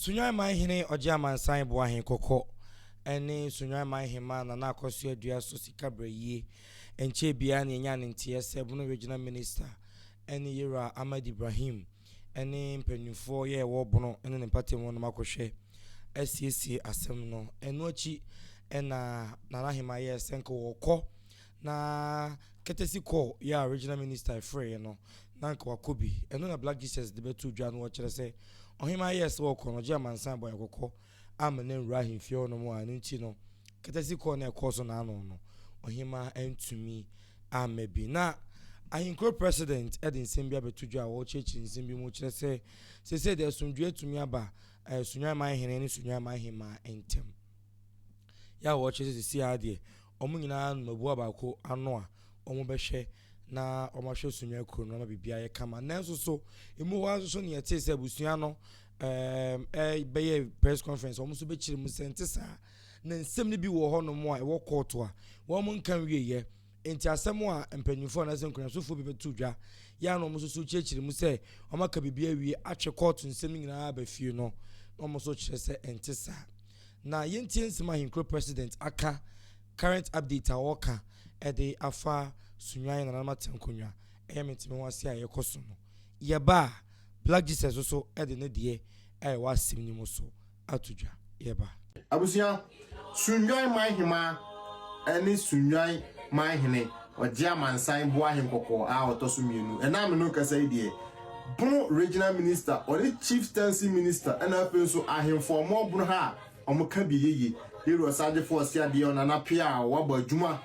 Sunyani Manhene Ɔgye Amansan Boahen Kɔkɔ ne Sunyani Manhemmaa Nana Akosua Duaso Sikabrayie nkyɛɛ biara na yɛnyaa ne nteɛ sɛ Bono Regional Minister ne Yewura Ahmad Ibrahim ne mpaninfoɔ yɛ ɛwɔ Bono ne ne mpatamu hɔ nom akɔhwɛ asiesie asɛm no. Ɛno akyi na Nana Hemaa yɛɛ sɛ nka wɔkɔ na courtesy call yɛ a Regional Minister frɛeɛ no na anka wakɔ bi. Ɛno na Black Jesus de bɛtoo dwa no ɔkyerɛ sɛ ɔhemaa yɛɛ sɛ ɔkɔ no ɔgye amansan bɔe kɔkɔ amma no anwura ahemfie hɔ nom a ɛno nti no courtesy call no a ɛkɔɔ so n'ano no ɔhemaa antumi amma bi. Na ahenkuro president de nsɛm bi abɛto dwa a ɔrekyerɛkyerɛ nsɛm bi mu kyerɛ sɛ seesei deɛ asomdwoeɛ atumi aba eh, Sunyani manhene ne Sunyani manhemaa ntam. Yɛ a wɔkyerɛ sɛ seesei ara deɛ wɔn nyinaa nom abua baako ano a wɔbɛhwɛ na wɔahwɛ Sunyani kuro no ama biribiara ayɛ kama. Nanso so emu hɔ ara nso so ne yɛtee sɛ abusua no ɛɛm ɛbɛyɛ press conference wɔn nso bɛkyerɛ mu sɛ nte saa na nsɛm no bi wɔ hɔnom a ɛwɔ kɔɔto a wɔn nka nwieɛ. Enti asɛm a mpanyimfoɔ anaasɛ nkonyasofoɔ bi bɛto dwa yɛ a na wɔn nso so kyerɛkyerɛ mu sɛ wɔaka biribi awie atwe kɔɔto nsɛm no nyinaa aba fie no na wɔn nso kyerɛ sɛ ɛnte saa. Na yɛntie nsɛm a Ahenkuro President aka current update a ɔreka de afa Sunyani Nananom Atenankonnwa ɛyɛ mente me ho ase a yɛkɔ so no. Yɛba a, Black Jesus nso de ne deɛ a ɛwɔ asɛm no mu so ato dwa. Yɛba. Abusua, Sunnwan man hemaa ne Sunnwan man hene Ɔgye Amansan Boahenkɔkɔɔ a ɔtɔ so mmienu. Ɛna a me ne wo kasa yi deɛ, Bono Regional Minister, ɔne Chieftaincy Minister ɛna afei nso ahemfo a wɔwɔ Bono ha a wɔka bi yeye. Yɛwura Ɔsagyefo Ɔseadeɛ Ɔnana Appiah a wabɔ adwuma.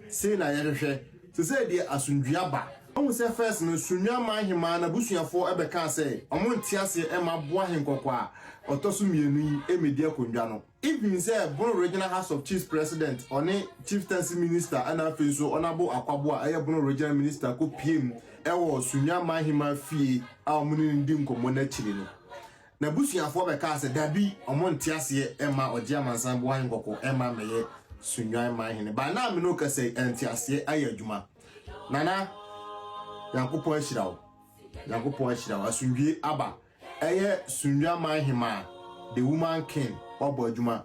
Sei na yɛhwehwɛ. Sesei deɛ asomdwie aba. Woahu sɛ first no Sunyani man hemaa n'abusuafoɔ bɛkaa sɛ ɔmo nte aseɛ mma Boahe Nkɔkɔ a ɔtɔ so mmienu yi mmɛdi akondwa no. Even sɛ Bono Regional House of Chiefs President ɔne Chieftaincy Minister ɛna afei nso Honourable Akwaboah a ɛyɛ Bono Regional Minister kɔ piem wɔ Sunyani man hemaa fie a ɔmo ne no di nkɔmmɔ no akyiri no n'abusuafoɔ bɛkaa sɛ dabi ɔmo nte aseɛ mma Ɔgye Amansan Boahe Nkɔkɔ mma mmɛyɛ Sunyani man hene. By now me ne wo kasa yi nteaseɛ ayɛ adwuma. Nana, Nyankopɔn ahyira wo. Nyankopɔn ahyira wo. Asomdwie aba. Ɛyɛ Sundwa man hemaa, the woman king. Wabɔ adwuma.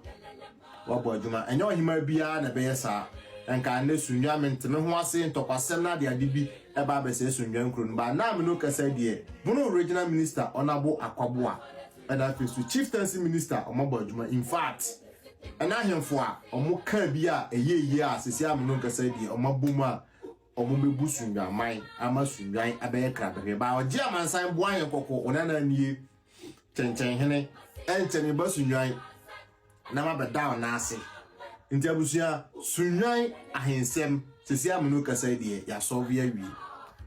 Wabɔ adwuma. Ɛnyɛ ɔhemaa biara na ɛbɛyɛ saa. Nka nnɛ Sundwa mente me ho ase ntɔkwasɛm na ade ade bi ɛba abɛsɛe Sundwa nkuro no. But naa me no kasa deɛ, Bono regional minister Honourable Akwaboah ɛna afei so chieftaincy minister ɔmo abɔ adwuma. In fact, Ɛna ahemfo a ɔmo kaa bi a ɛyɛɛ yie a sɛsi a me no nkasa yi deɛ ɔmo abom a ɔmo bɛbu Sunnwanman ama Sunnwan abɛyɛ krabɛhwɛ baa ɔgye amansan boa yɛn kɔkɔ wo nana nie kyɛnkyɛnhene ɛnkyɛ me ba Sunnwan na ma bɛda wo nan ase nti abusua Sunnwan ahensɛm sɛsi a me no kasa yi deɛ yɛasɔlve awie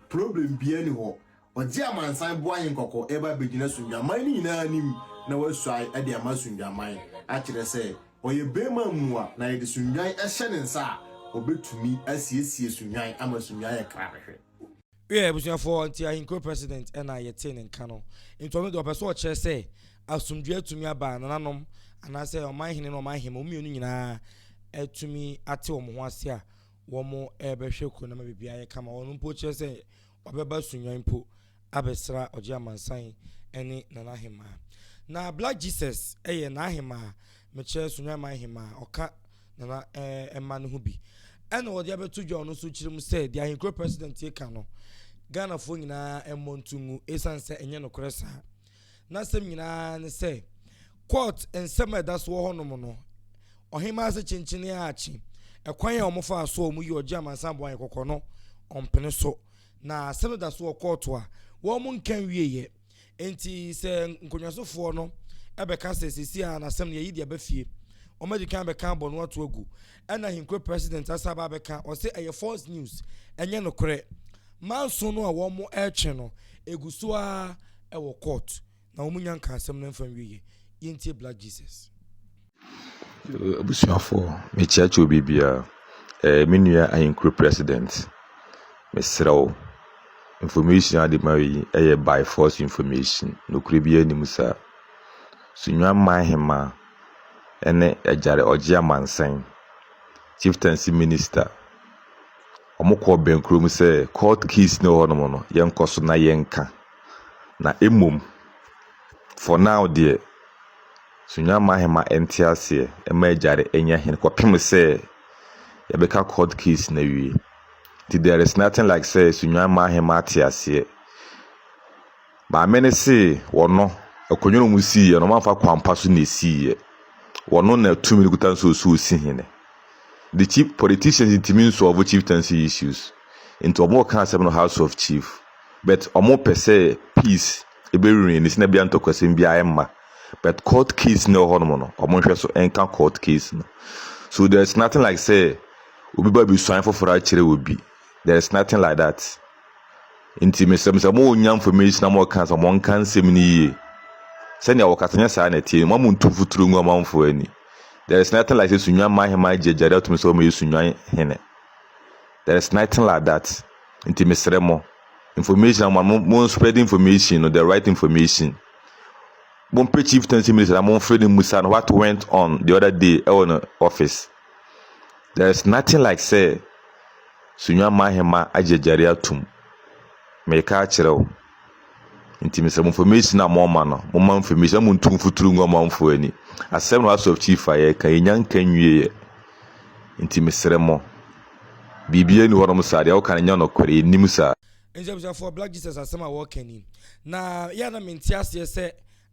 problem biaa ni hɔ Ɔgye amansan boahen kɔkɔ reba abɛgyina Sundwaman no nyinaa anim na wasuae de ama Sundwaman akyerɛ sɛ ɔyɛ barima mmua na yɛde Sundwan hyɛ ne nsa a, ɔbɛtumi asiesie Sundwan ama Sundwan ayɛ krabɛhwɛ. Wiɛ, abusuafoɔ, nti Ahenkuro President na yɛtee ne nka no. Nti ɔno deɛ ɔpɛ sɛ ɔkyerɛ sɛ asomdwoeɛ atumi aba a nananom anaasɛ ɔmanhene ne ɔmanhemmaa, wɔn mmienu nyinaa atumi ate wɔn ho ase a wɔrebɛhwɛ kuro no ama biribiara ayɛ kama. Ɔno mpo kyerɛ sɛ Ɔbɛba Sunyani mpo abɛsra Ɔgye Amansan ne Nana Ahemaa. Na Black Jesus yɛ n'ahemaa, mekyerɛ Sunyani man hemaa, ɔka Nana mma no ho bi. Ɛna ɔde abɛto dwa ɔno nso kyerɛ mu sɛ deɛ ahenkuro president yi ka no, Ghanafoɔ nyinaa mmɔ nto ngu ɛsiane sɛ ɛnyɛ nokorɛ saa. N'asɛm nyinaa ne sɛ court nsɛm a ɛda so wɔ hɔnom no, ɔhemaa se kyenkyene a akye, ɛkwan a wɔfaa so a wɔyi Ɔgye Amansan Boayɛ Kɔkɔ no, ɔmpene so. Na asɛm no da so wɔ kɔɔto a wɔn nka nwieɛ. Enti sɛ nkonnwasofoɔ no bɛka sɛ seesei ara no asɛm no yɛyi de aba fie, wɔadi kan abɛka abɔ no ato agu, ɛna Ahenkuro President asan aba abɛka, ɔse ɛyɛ false news, ɛnyɛ nokorɛ. Manso no a wɔretwe no, ɛgu so ara wɔ court na wɔn nya nka asɛm no mfa nwieɛ. Yɛntie Black Jesus. Abusuafoɔ, mekyeakyea obi biara. Ɛyɛ me nua Ahenkuro president. Mesrɛ wo, information a wode ma yi yɛ by force information. Nokorɛ biara nni mu saa. Sunyani Hemaa ne Agyare Ɔgye Amansan, Chieftaincy Minister, wɔkɔɔ bɛnkurom sɛ court case no wɔ hɔnom no, yɛnkɔ so na yɛnka. Na mmom, for now deɛ. Sunyani Ahema nte aseɛ mma Agyare nyɛ hene kɔpem sɛ yɛbɛka court case no awie. Nti there is nothing like sɛ Sunyani Ahema ate aseɛ. Maame no se wɔno akonnwa no mu siiɛ no, ɔmamfa kwan pa so na ɛsiiɛ. Wɔno na tumi no kuta nso ɔsi ɔsi hene. The chief politicians ntumi nsolve chieftaincy issues. Nti ɔmo ka asɛm no House of Chief. But ɔmo pɛ sɛ peace ɛbɛwin ne sɛ bia ntɔkwasɛm biara mma. But court case no ɛwɔ hɔnom no, ɔmo nhwɛ so ɛnka court case no. So there is nothing like sɛ obi ba bi suan foforɔ akyerɛ obi. There is nothing like that. Nti mesrɛ mo sɛ mo nya information na mo ka sɛ mo nka nsɛm no yie. Sɛnea wɔkasa nyɛ saa na ɛteɛ. Mo ntu mfuturo ngu amanfoɔ ani. There is nothing like sɛ Sunyani Ahema agye Agyare atum sɛ ɔmo yɛ Sunyani hene. There is nothing like that. Nti mesrɛ mo, information mo mo spread information no, the right information. Mompɛ chieftaincy minister na momfrɛ no musa no what went on the other day ɛwɔ no office. There is nothing like sɛ Sunyani Ahema agye Agyare atum. Meka akyerɛ wo. Nti mesrɛ mo, information a mɔma no, momma information na montu mfuturo ngu amanfoɔ ani. Asɛm no House of Chief a yɛka yɛnya nka nwieɛ. Nti mesrɛ mo, biribiara ni hɔnom saa deɛ woka no nyɛ nokorɛ, yɛnnim saa. Nti abusuafoɔ, Black Jesus asɛm a wɔreka ni na yɛ na mente aseɛ sɛ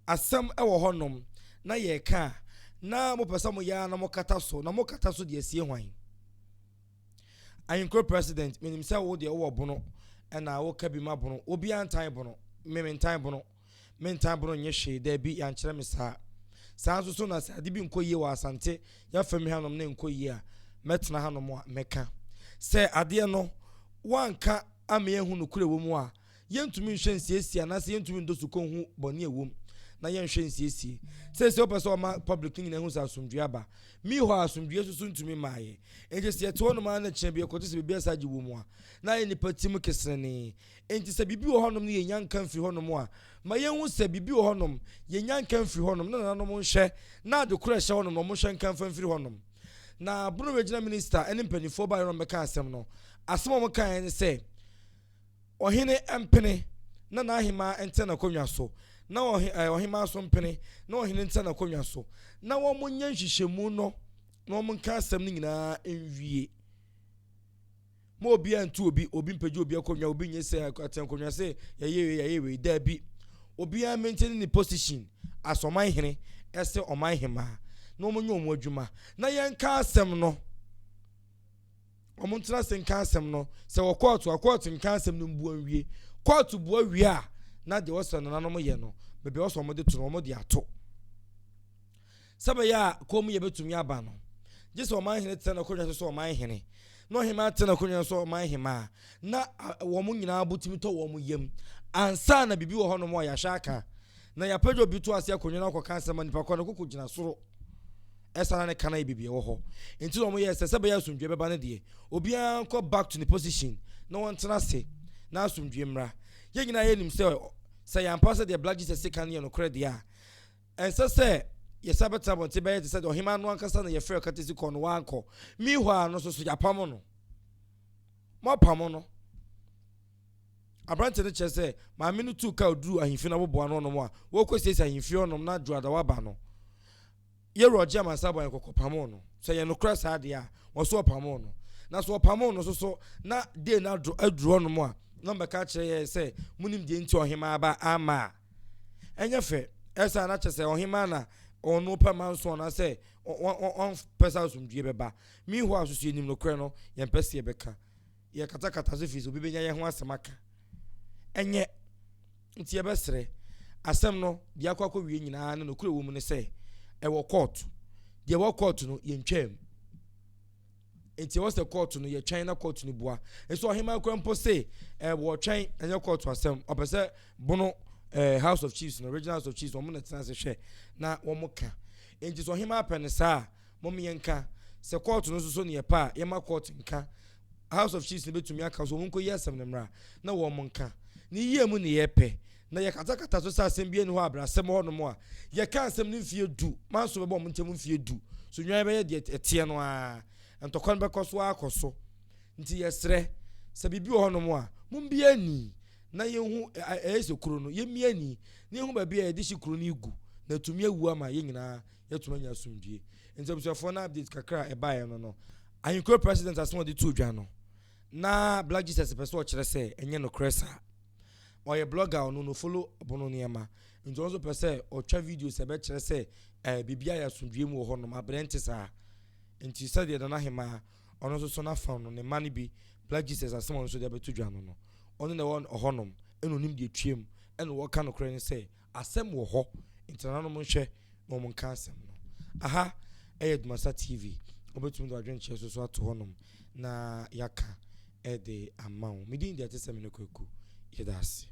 asɛm wɔ hɔnom na yɛreka a na mopɛ sɛ moyɛ na mokata so na mokata so deɛ asie hwan. Ahenkuro president, menim sɛ wo deɛ wowɔ Bono ɛna woka bi ma Bono. Obiara ntan Bono, me mentan Bono, mentan Bono nyɛ hwee. Daabi, yɛankyerɛ me saa. Saa nso so na sɛ ade bi nkɔ yie wɔ Asante yɛafam hanom ne nkɔ yie a, mɛtena hanom a mɛka sɛ adeɛ no wanka ama yɛhu nokorɛ wɔ mu a, yɛntumi nhwɛ nsiesie anaasɛ yɛntumi ndɔ so kɔnhu bɔne ɛwɔ mu na yɛnhwɛ nsiesie. Sɛsɛ wopɛ sɛ ɔma public nyina hu sɛ asomdwe aba mi hɔ a, asomdwe soso ntumi maayɛ. Nti sɛ yɛte hɔnom a na kyerɛ bi yɛkɔte sɛ biribi asa gye wɔ mu a, na ayɛ nipa tim keserenee. Nti sɛ biribi wɔ hɔnom no yɛnya nka mfiri hɔnom a, ma yɛnhu sɛ biribi wɔ hɔnom yɛnya nka mfiri hɔnom na nananom nhwɛ na ade korɔ ɛhyɛ hɔnom na ɔmo nhwɛ nka mfa mfiri hɔnom. Na Bono Regional Minister ne mpanimfoɔ baa yɛn bɛka asɛm no, asɛm a wɔn kaeɛ ne sɛ ɔhene mpene na n'ahema ntena n'akonnwa so, na ɔhema nso mpene na ɔhene ntena n'akonnwa so, na wɔn nyɛ nhyehyɛmu no na wɔn nka asɛm no nyinaa nwie ma obiara ntu obi, obi mpagya obi akonnwa, obi nye sɛ ate akonnwa sɛ yɛyɛ wei, yɛyɛ wei. Daabi, obiara maintain ne position as ɔman hene ɛsɛ ɔman hemaa na wɔn nyɛ wɔn adwuma na yɛnka asɛm no. Wɔn ntena ase nka asɛm no sɛ wɔ kɔɔto a, kɔɔto nka asɛm no mbua nwie. Kɔɔto bua wie a, na deɛ wɔsɛ nananom yɛ no, beebi a wɔsɛ wɔn de to no, wɔn de ato sɛbɛyɛ a kɔn mu yɛ bɛtumi aba no. Gye sɛ ɔman hene tena n'akonnwa so sɛ ɔman hene na ɔhemaa tena n'akonnwa so sɛ ɔman hemaa na wɔn nyinaa botumi tɔ wɔn yam ansa na biribi wɔ hɔnom a yɛahwɛ aka na yɛapɛgya obi to ase akonnwa no akɔka asɛm a nipa kɔ no koko gyina soro ɛsana ne kana yɛ biribi ɛwɔ hɔ. Nti na wɔn yɛ sɛ bɛyɛ asomdwe bɛba no deɛ, obiara nkɔ back to ne position na wɔn tena ase na asomdwe mmra. Yɛn nyinaa yɛnim sɛ yɛampa sɛ deɛ Black Jesus sika no yɛ nokorɛ deɛ a, ɛnsɛ sɛ yɛsa bɛtena abɔnten bɛyɛ te sɛ deɛ ɔhema no ankasa na yɛfrɛ katesi kɔ no wankɔ. Meanwhile no nso so yɛapam no, moapam no. Aberante no kyerɛ sɛ maame no tuu kaa duru ahemfie no aboboa no ɔnom a wɔkɔ siesie ahemfie hɔnom na dwoadawa ba no yɛwura ɔgye amansa bɔ yɛn kɔkɔ pamo no. Sɛ yɛn nokorɛ saa deɛ a, wɔso ɔpamo no na so ɔpamo no soso na day no aduru hɔnom a na mbɛka kyerɛ yɛn sɛ munim deɛ nti ɔhema aba ama a ɛnyɛ fɛ. Ɛsa na kyerɛ sɛ ɔhema na ɔno pɛ ma nso anaasɛ ɔmpɛ sɛ asomdwie bɛba. Meanwhile soso yɛnim nokorɛ no, yɛmpɛ sɛ yɛbɛka, yɛkatakata so firi sɛ obi bɛnya yɛn ho asɛm aka. Ɛnyɛ nti yɛbɛsrɛ asɛm no deɛ akɔ wie nyinaa no, nokorɛ wɔ mu ne sɛ ɛwɔ court. Deɛ ɛwɔ court no yɛntwam, nti ɛwɔ sɛ court no yɛtwɛn na court no bua. Nso ɔhema kura mpo se wɔtwɛn, ɛnyɛ court asɛm. Ɔpɛ sɛ Bono House of Chiefs no, Regional House of Chiefs, wɔn na tena ase hwɛ na wɔn ka. Nti sɛ ɔhema apɛ ne saa, mɔm yɛnka sɛ court no nso so ne yɛ pa a, yɛma court nka. House of Chiefs no bɛtumi aka so wɔn nkɔ yi asɛm no mmra na wɔn nka ne yie mu ne yɛpɛ na yɛkatakata so sɛ asɛm bi ani hɔ abrasɛm hɔ nom a yɛka asɛm no mfie 10 manso bɛbɔ ɔmo nkyɛn mfie 10 so nwan bɛyɛ deɛ ɛteɛ no ara, ntɔkwa no bɛkɔ so akɔ so. Nti yɛsrɛ sɛ biribi wɔ hɔnom a, mombia ani na yɛhu ɛyɛ sɛ kuro no yɛmmia ani na yɛhu baabi a yɛde hye kuro no gu. Na atumi awu ama yɛn nyinaa yɛatumi anya asomdwie. Nti abusuafoɔ na update kakra a ɛbaeɛ no no, Ahenkuro president asɛm a ɔde too dwa no, na Black Jesus pɛ sɛ ɔkyerɛ sɛ ɛnyɛ nokorɛ saa. Ɔyɛ blogger, ɔno no follow bono nneɛma. Nti ɔno nso pɛ sɛ ɔtwa videos a ɛbɛkyerɛ sɛ biribi ayɛ asomdwie mu wɔ hɔnom. Abrɛ nte saa. Nti sɛdeɛ Nana Hemaa, ɔno nso so n'afa no, ne mma no bi, Black Jesus asɛm a ɔno nso de abɛto dwa no no, ɔno na ɛwɔ hɔnom, ɛna ɔnim deɛ ɛtwam, ɛna ɔka nokorɛ ne sɛ asɛm wɔ hɔ, nti nananom nhwɛ na wɔn nka asɛm no. Aha ɛyɛ Dumasa TV, wobɛtumi de w'adwenkyerɛ so so ato hɔnom na yɛaka ɛde ama wo. Me din deɛ ɛte sɛ me ne Kwaku, yɛda ase.